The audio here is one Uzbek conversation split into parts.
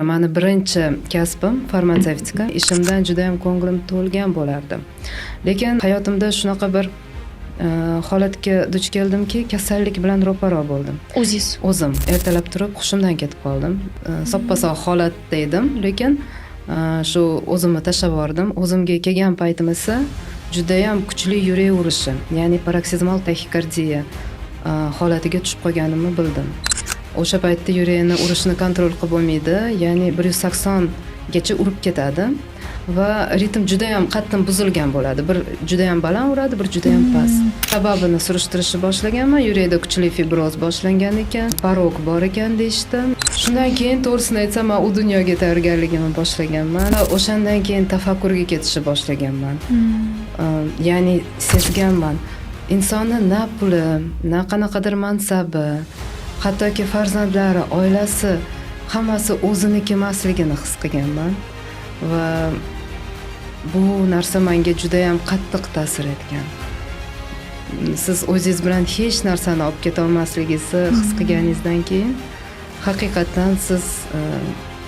Mani birinchi kasbim farmatsevtika. Ishimdan judayam ko'nglim to'lgan bo'lardi. Lekin hayotimda shunaqa bir holatga duch keldimki, kasallik bilan ro'paro bo'ldim. O'zingiz? O'zim ertalab turib hushimdan ketib qoldim. Soppa sog' holatda edim, lekin shu o'zimni tashlab yubordim. O'zimga kelgan paytim esa judayam kuchli yurak urishi, ya'ni paroksizmal taxikardiya holatiga tushib qolganimni bildim. O'sha paytda yurakni urishini контроль qilib bo'lmaydi, ya'ni 180 gacha urib ketadi va ritm judayam qattiq buzilgan bo'ladi. Bir judayam baland uradi, bir judayam past. Sababini surishtirishni boshlaganman. Yurakda kuchli fibroz boshlangan ekan, порок bor ekan deyishdi. Shundan keyin, to'g'risini aytsam, man u dunyoga tayyorgarligimni boshlaganman va o'shandan keyin tafakkurga ketishni boshlaganman. Ya'ni sezganman, insonni na puli, na qanaqadir mansabi, hattoki farzandlari, oilasi, hammasi o'ziniki emasligini his qilganman va bu narsa menga judayam qattiq ta'sir etgan. Siz o'zingiz bilan hech narsani olib ketolmasligingizni his qilganingizdan keyin haqiqatdan siz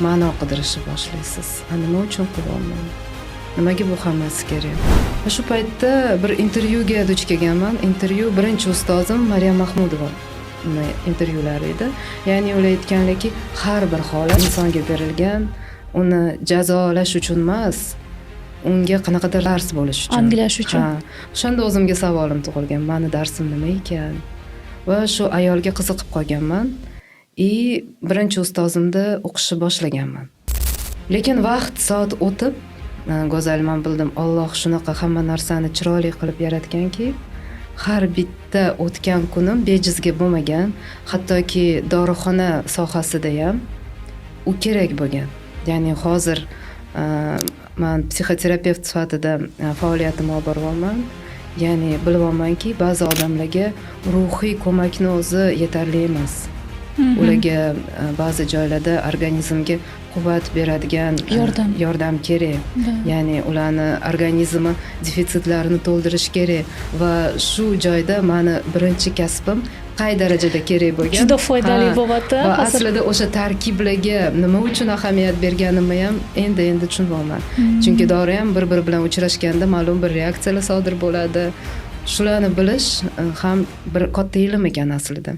ma'no qidirishni boshlaysiz. A nima uchun qilyapman, nimaga bu hammasi kerak? Va shu paytda bir intervyuga duch kelganman. Intervyu birinchi ustozim Maryam Mahmudova intervyulari edi. Ya'ni ular aytganlarki, har bir holat insonga berilgan, uni jazolash uchun emas, unga qanaqadir dars bo'lish uchun. Anglash uchun. Ha, o'shanda o'zimga savolim tug'ilgan: mani darsim nima ekan? Va shu ayolga qiziqib qolganman и birinchi ustozimda o'qishni boshlaganman. Lekin vaqt soat o'tib, go'zal, man bildim, Olloh shunaqa hamma narsani chiroyli qilib yaratganki, har bitta o'tgan kunim bejizga bo'lmagan. Hattoki dorixona sohasida ham u kerak bo'lgan. Ya'ni hozir man psixoterapevt sifatida faoliyatimni olib boryapman. Ya'ni bilyapmanki, ba'zi odamlarga ruhiy ko'makni o'zi yetarli emas. Ularga ba'zi joylarda organizmga quvvat beradigan Yordam. yordam kerak. Ya'ni ularni organizmi defitsitlarini to'ldirish kerak va shu joyda mani birinchi kasbim qay darajada kerak bo'lgan. Juda foydali Ha, bo'lyapti va hozir. aslida o'sha tarkiblarga nima uchun ahamiyat berganimni ham endi endi tushunyapman, chunki dori ham bir biri bilan uchrashganda ma'lum bir reaksiyalar sodir bo'ladi. Shularni bilish ham bir katta ilm ekan aslida.